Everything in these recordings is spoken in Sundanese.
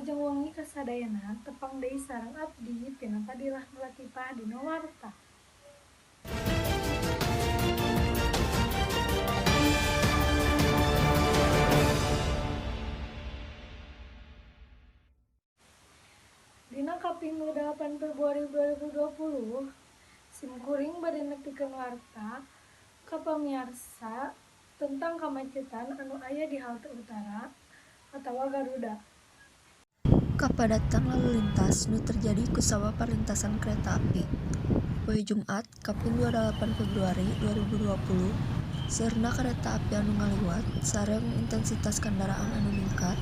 Wilujeng wengi kasadayana, tepang deui sareng abdi Tina Fadilah Nurlatifah dina Warta. Dina kapinggu 8 Februari 2020, simkuring bade nepikeun warta ka pamiarsa tentang kamacetan anu aya di halte utara atawa Garuda. Kapadatan lalu lintas nu terjadi kusabab parlintasan kareta api. Poe Jumat, kaping 28 Februari 2020, seueurna kareta api anu ngaliwat sareng intensitas kandaraan anu ningkat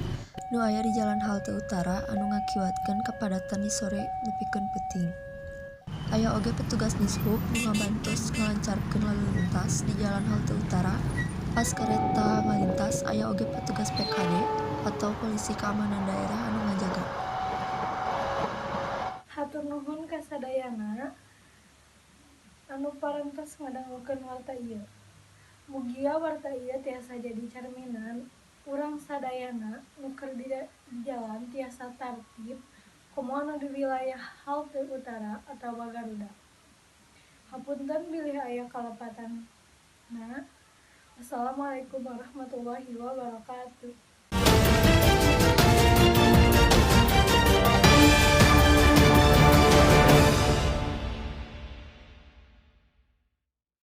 nu aya di jalan halte utara anu ngakibatkeun kapadatan di sore nepikeun peuting. Aya oge petugas Dishub nu ngabantos ngalancarkeun lalu lintas di jalan halte utara pas kareta ngalintas, aya oge petugas PKD atau Polisi Keamanan Daerah anu ngajaga. Hatur nuhun kasadayana anu parantos ngadangukeun warta ieu. Mugia warta ieu tiasa jadi cerminan urang sadayana nu keur di jalan tiasa tartib komo anu di wilayah halte utara atawa Garuda. Hapunten bilih aya kalepatanna. Wassalamualaikum warahmatullahi wabarakatuh.